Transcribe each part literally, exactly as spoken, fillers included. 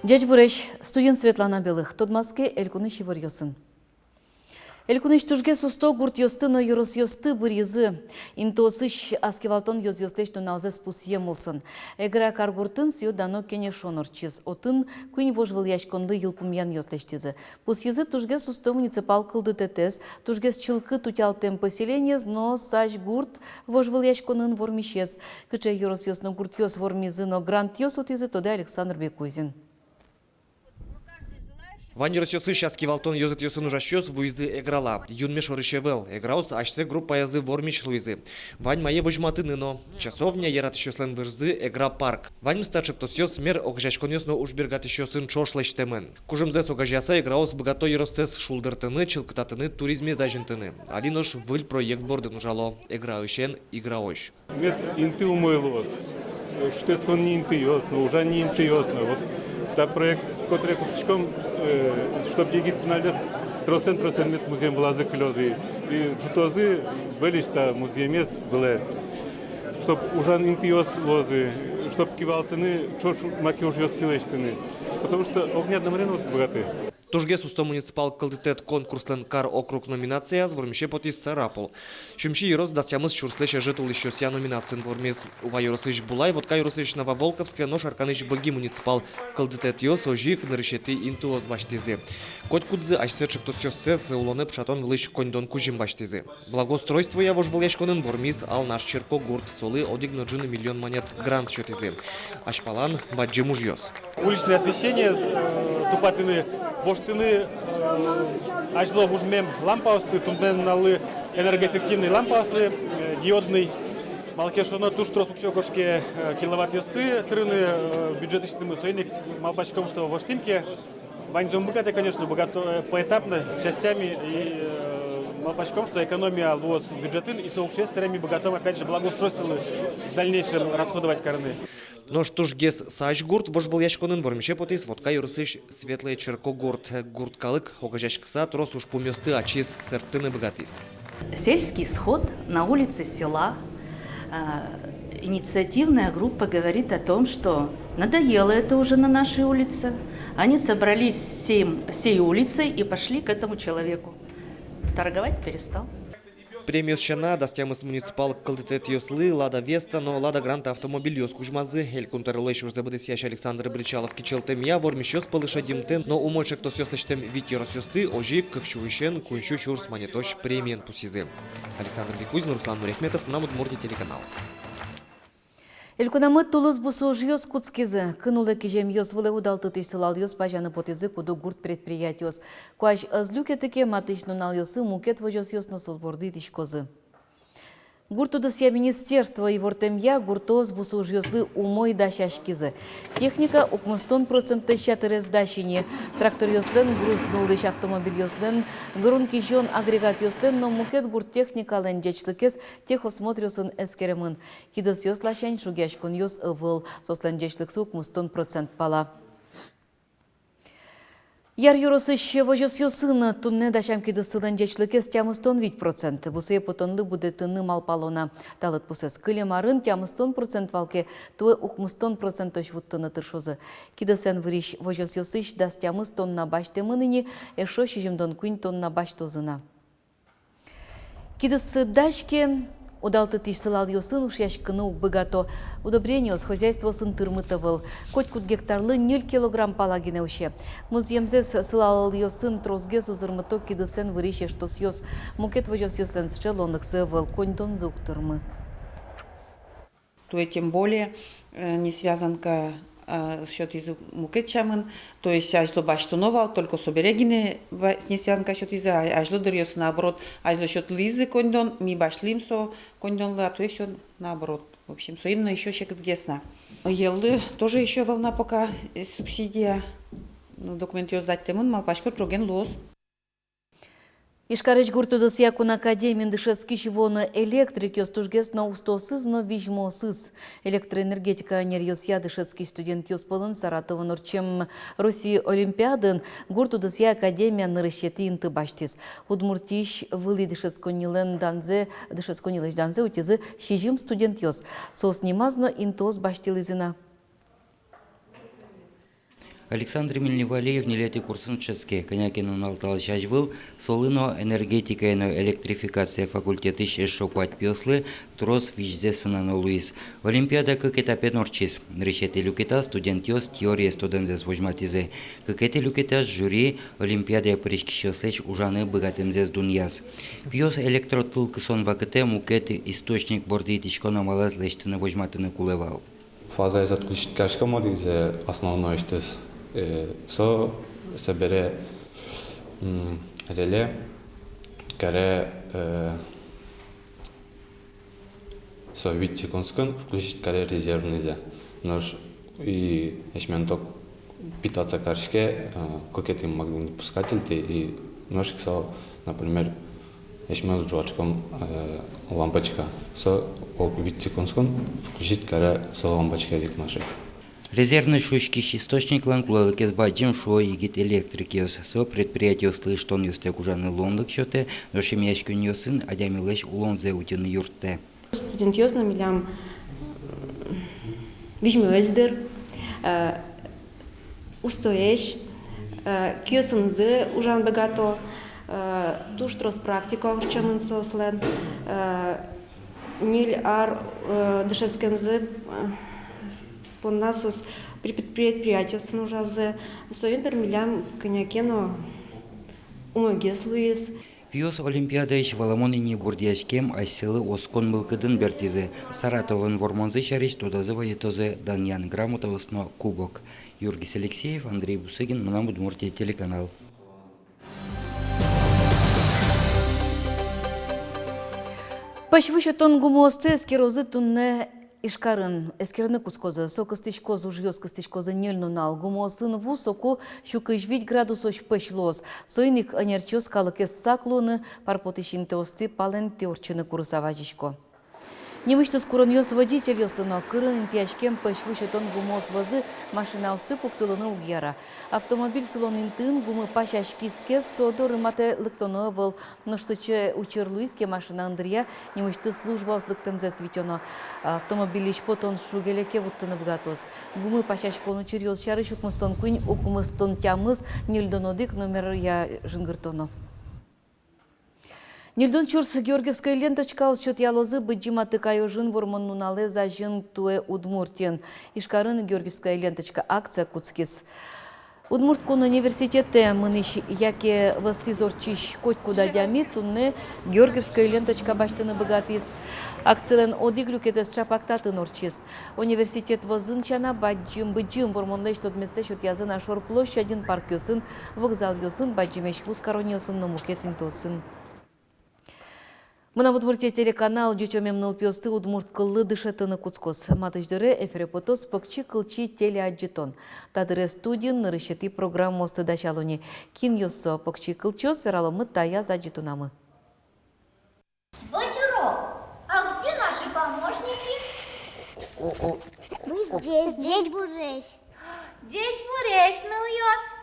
Ӟечбуресь! Студиын Светлана Белых. Тодматске элькунысь иворъёсын. Элькунысь тужгес усто гуртъёсты но ёросъёсты быръизы. Интыосысь аскивалтон ёзъёслэсь нуналзэс пусъем улсын Эгра каргуртын сӥё-дано кенешон ортчиз. Отын куинь вожвылъяськонлы йылпумъянъёс лэсьтӥзы. Пусйизы тужгес усто муниципал кылдытэтэз, тужгес чылкыт утялтэм поселениез но Сазьгурт вожвылъяськонын вормисез. Кыӵе ёросъёс но гуртъёс вормизы но грантъёс утӥзы, тодэ Александр Бекузин. Вань ёросъёсысь аскивалтон ёзэтъёсын ужасьёс вуизы Эграла. Юнме шорысь ӧвӧл, Эграос асьсэ группаязы вормись луизы. Вань мае возьматыны но. Часовня, яратӥсьёслэн выжзы, Эгра парк. Ваньмыз та ӵектосъёс мер огазеяськонъёс но ужбергатӥсьёсын ӵош лэсьтэмын. Кужымзэс огазеяса, Эграос быгато ёроссэс шулдыртыны, чылкытатыны, туризмез азинтыны. Али нош выль проект бордын ужало: Эграысен играозь. Мед инты умой луоз. Шутэтскон ни интыос но, ужан ни интыос но. Вот та проект, котре кутскиськом, э, чтоб егит пиналъёс тросэн-тросэн мед музъем вылазы кылёзы. И ӝутозы выльысь та музъемез вылэ. Чтоб ужан интыос луозы, чтоб кивалтыны, ӵош маке ужъёсты лэсьтыны. Потому что огнад номрен вот быгатэ. Тужгес усто муниципал кылдытэт конкурслэн кар округ номинацияз вормисе потӥз Сарапул. Сюмси ёрос дас тямыс сюрслэсь ӧжыт улӥсьёсъя номинациын вормиз. Ува ёросысь Булай, Вотка ёросысь Нововолковское но Шарканысь Быги муниципал кылдытэтъёс озьы ик нырысетӥ интыос басьтӥзы. Котькудзы асьсэ ӵектосъёссэс улонэ пыӵатон вылысь коньдон кузьым басьтӥзы. Благоустройствоя вожвылъяськонын вормиз Алнаш черкогурт, солы одӥг но ӝыны миллион манет грант сётӥзы. Азьпалан бадӟым ужъёс. Уличное освещение, э, тупатыны, воштыны, э, азьло вужмем лампаосты, туннэ нуналлы энергоэффективный лампаослы, э, диодный. Малы ке шуоно, туж трос уксё кошке, э, киловаттъёсты тырыны, э, бюджетысьтымы. Соин ик малпаськом, что воштӥм ке, ваньзэ ум быгатэ, конечно, быгато, э, поэтапно, частями, и, э, малпаськом, что экономия луоз бюджетын, и со уксёез собере ми быгатом, опять же, благоустройстволы в дальнейшем расходовать карыны. Нош тужгес Сазьгурт вожвылъяськонын вормисе потӥз Вотка ёросысь Светлое черкогурт. Гурт калык огазеяськыса трос ужпумъёсты ачиз сэрттыны быгатӥз. Сельский сход на улице села. Э, инициативная группа говорит о том, что надоело это уже на нашей улице. Они собрались всем, всей улицей и пошли к этому человеку. Торговать перестал. Премиос сяна, дас тямыс муниципал кылдытэтъёслы Лада Веста но Лада Гранта автомобильёс кузьмазы. Элькун тӧролэсь ужзэ быдэсъясь Александр Бречалов кичӧлтэмъя, вормисьёс пӧлы шедемтэ но умой ӵектосъёс лэсьтэм вить ёросъёсты озьы ик кык сю сямен куинь сю сюрс манетозь премиен пусйизы. Александр Бекузин, Руслан Нуряхметов, «Мынам Удмуртие» телеканал. Элькунамы тулыс бусы ужъёс кутскизы. Кын улэ киземъёс вылэ удалтытӥсь сылалъёс пазяны потӥзы куд-ог гурт предприятиос. Куазь ӧз люкеты ке, матысь нуналъёсы мукет возёсъёс но соос борды итӥськозы. Гурт удысъя министерство ивортэмъя, гуртоос бусы ужъёслы умой дасяськизы. Техника укмыстон процентлэсь ятырез дась ини. Тракторъёслэн, груз нуллӥсь автомобильёслэн, гырон кизён агрегатъёслэн но мукет гурт техникалэн ӟечлыкез техосмотръёсын эскеремын. Кидысъёс ласянь шугъяськонъёс ӧвӧл, соослэн ӟечлыксы укмыстон процент пала. Яр ёросысь возёсъёсын туннэ дасям кидыссылэн ӟечлыкез тямыстон вить процент. Бусые потонлы будэтыны малпало на. Та лыдпусэз кылем арын тямыстон процент вал ке, туэ укмыстон процентозь вуттыны тыршозы. Кидысэн вырись возёсъёсысь дас тямыс тонна басьтэмын ини, эшшо сизьымдон куинь тонна басьтозы на. Кидыссы дась ке, удалтытӥсь сылалъёсын ушъяськыны уг быгато. Удобрениос хозяйствоосын тырмыт ӧвӧл. Котькуд гектарлы ньыль килограмм пала гинэ усе. Музъемзэс сылалъёсын тросгес узырмыто кидысэн вырись эштосъёс. Мукет возёсъёслэн сыӵе луонлыксы ӧвӧл, коньдонзы уг тырмы. Туэ тем более, э, несвязанка, э, сётӥзы мукет сямын, то есть азьло басьтоно вал, только собере гинэ ба-, несвязанка сётӥзы, а азьло дыръёсы наоборот, азьло сётылӥзы коньдон, ми басьтӥм со коньдонлы, а туэ всё наоборот. В общем, соин но ещё секытгес на. Йӧллы тоже ещё ӧвӧл на пока, э, субсидия. Ну, документъёс датьтэмын, малпасько, ӝоген луоз. Ижкарысь гурт удысъя кун академиын дышетскись вуоно электрикъёс тужгес но устоосыз но визьмоосыз. Электроэнергетика ӧнеръёсъя дышетскись студентъёс пӧлын Саратовын ортчем Россия олимпиадаын гурт удысъя академия нырысетӥ инты басьтӥз. Удмуртиысь вылӥ дышетсконнилэн данзэ, дышетсконнилэсь данзэ утизы сизьым студентъёс. Соос нимаз но интыос басьтылӥзы на. Александр Мельневалиев ньылетӥ курсын дышетске. Кӧня ке нунал талэсь азьвыл солы но, энергетикая но электрификация факультетысь эшшо куать пиослы трос визьзэ сынано луиз. Олимпиада кык этапен ортчиз. Нырысетӥ люкетаз студентъёс теориез тодэмзэс возьматӥзы. Кыкетӥ люкетаз жюри олимпиадае пыриськисьёслэсь ужаны быгатэмзэс дунъяз. Пиос электротыл кысон вакытэ мукет источник борды итӥськон амалэз лэсьтыны-возьматыны кулэ вал. Фазаез отключить кариськом одӥгзэ основноысьтыз, э, со собере, м, реле каре, э, со вить секундскын включить каре резервныйзэ. Нош и асьмелэн ток питаться кариське, э, кыкетӥ магнитопускательтӥ, и нош ик со, например, асьмеос ӝуатӥськом, э, лампочка. Со ог вить секундскын включить каре со лампочкаез ик нош ик. Резервной шуиськись источликлэн кулэлыкез бадӟым, шуо егит электрикъёс. Со предприятиослы ыштонъёстэк ужаны луонлык сётэ, нош эмъяськонъёсын адямилэсь улонзэ утьыны юрттэ. Студентъёс но милям, м, визьмоесь дыр, э, устоесь, э, киосынызы ужан быгато, э, туж трос практика ортчемын соослэн, э, ньыль ар, э, дышетскемзы, э, понна соос при-, предприятиосын ужазы. Соин дыр милям кӧня ке но умойгес луиз. Пиос олимпиадаысь валамон ини бурдъяськем асьсэлы оскон мылкыдын бертӥзы. Саратовын вормонзы сярысь тодазы вайытозы данъян грамотаос но кубок. Юргис Алексеев, Андрей Бусыгин, «Мынам Удмуртие» телеканал. Пӧсь ву сётон гумыосты эскерозы туннэ Ижкарын. Эскерыны кутскозы. Со кыстӥськоз, ужъёс кыстӥськозы ньыль нунал. Гумыосын ву соку сю кызь вить градусозь пӧсь луоз. Соин ик ӧнерчиос калыкез сак луыны, парпотӥсь интыосты палэнтӥ ортчыны курыса вазисько. Нимысьтыз куронъёс водительёслы но. Кырын интыяськем пӧсь ву сётон гумыос вӧзы машинаосты пуктылыны уг яра. Автомобиль сылон интыын гумы пасяськиз ке, со доры матэ лыктоно ӧвӧл. Нош сыӵе учыр луиз ке, машинаын дыръя нимысьтыз службаос лыктэмзэс витёно. Автомобильысь потон шуг-леке вуттыны быгатоз. Гумы пасяськон учыръёс сярысь укмыстон куинь, укмыстон тямыс, ньыльдон одӥг номеръя жингыртоно. Ньыльдон сюрс георгиевской ленточкаос сётъялозы Быдӟым Атыкай ожын Вормон нуналэз азьын туэ Удмуртиын. Ижкарын «Георгиевская ленточка» акция кутскиз. Удмурт кун университетэ мынӥсь яке вӧзтӥз ортчись котькуд адями туннэ георгиевской ленточка басьтыны быгатӥз. Акцилэн одӥг люкетэз ӵапак татын ортчиз. Университет вӧзын сяна, Бадӟым Быдӟым Вормонлэсь тодметсэ сётъязы на шор площадьын, паркъёсын, вокзалъёсын, бадӟымесь вузкаронъёсын но мукет интыосын. «Мынам Удмуртие» телеканал ӟучомем нылпиосты удмурт кыллы дышетыны кутскоз. Матысь дыре эфире потоз «Покчи кылчи» телеадӟытон. Та дыре студиын нырысетӥ программаосты дасяло ни. Кинъёс со покчи кылчиос, вераломы таяз адӟытонамы. Ветерок, а где наши помощники? Мы здесь, здесь, Бурысь. Ӟечбуресь, нылъёс!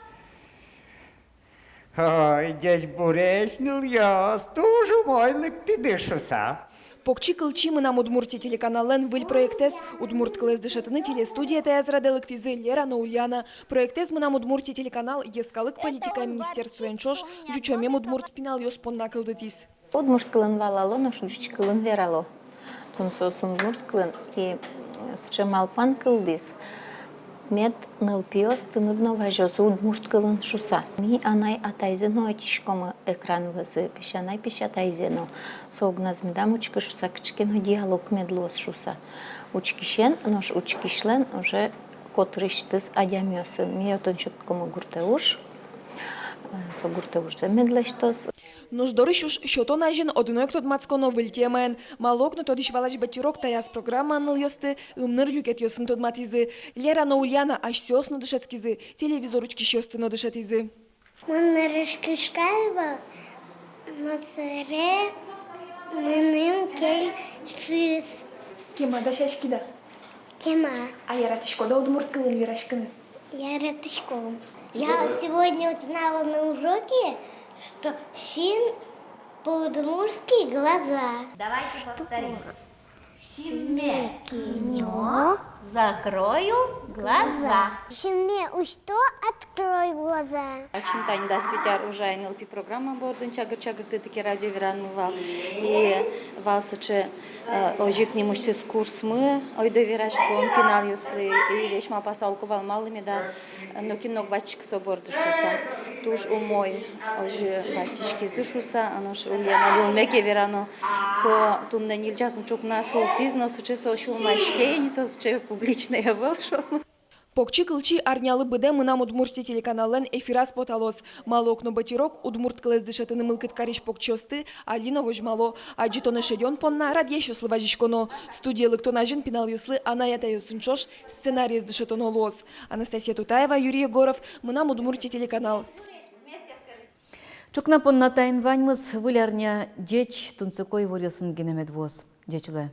Ой, ӟечбуресь, нылъёс, туж умой лыктӥды шуса. «Покчи кылчи», «Мынам Удмуртие» телеканаллэн выль проектэз. Удмурт кылэз дышетыны телестудие таяз радэ лыктӥзы Лера но Ульяна. Проектэз «Мынам Удмуртие» телеканал йӧскалык политикая министерствоен ӵош ӟучомем удмурт пиналъёс понна кылдытӥз. Удмурт кылын валало, нош ӟуч кылын верало. Тунсо соосын удмурт кылын, и сыӵе малпан кылдӥз: мед нылпиос тыныд но вазёзы удмурт кылын шуса. Ми анай-атайзэ но ӧтиськомы экран вӧзы, песянай-песятайзэ но. Со огназ медам учкы шуса, кыӵе ке но диалог мед луоз шуса. Учкисен, нош учкисьлэн уже котырысьтыз адямиосын. Ми отын сётӥськомы гуртэ уж, со гуртэ ужзэ мед лэсьтоз. Нош дорысь уж сётон азьын одно ик тодматсконо выль темаен. Малы ке но тодӥсь-валась Батирок таяз программаын нылъёсты ымныр люкетъёсын тодматӥзы. Лера но Ульяна асьсэос но дышетскизы, телевизор учкисьёсты но дышетӥзы. Мон нырысь кышкай вал, но собере мыным кельшиз. Кема дасяськид-а? Кема. А яратӥськод-а удмурт кылын вераськыны? Яратӥсько. Я сегодня узнала на уроке, что син по-удмуртски глаза. Давайте повторим. Синме киньё, Закрою глаза. Синме усьто, открой глаза. Ачим тани дас вить ар ужай нылпи программа бордын, «Чагыр-чагыртытыке» радио веранмы вал. И вал сыӵе, э, озьы ик нимысьтыз курсмы, ойдо вераськом пиналъёслы, и весь малпаса уг вал, малы меда нокин но уг басьтӥськы со борды шуса. Туж умой озьы басьтӥськизы шуса, а нош Ульяна, лулмеке верано, со туннэ ньыль часын ӵукна султӥз, но сыӵе со сюлмаське ини, со сыӵе публичной ӧвӧл, шуом. Покчи кылчи арнялы быдэ «Мынам Удмуртие» телеканаллэн эфираз поталоз. Малы ке но быдӟырок удмурт кылэз дышетыны мылкыд карись покчиосты али но возьмало. Адӟытонэ шедён понна радъясьёслы вазиськоно. Студие лыктон азьын пиналъёслы анай-атайёсын ӵош сценариез дышетоно луоз. Анастасия Тутаева, Юрий Егоров, «Мынам Удмуртие» телеканал. Ӵукна понна таин ваньмыз. Выль арня ӟеч, тунсыко иворъёсын гинэ мед вуоз. Ӟеч луэ.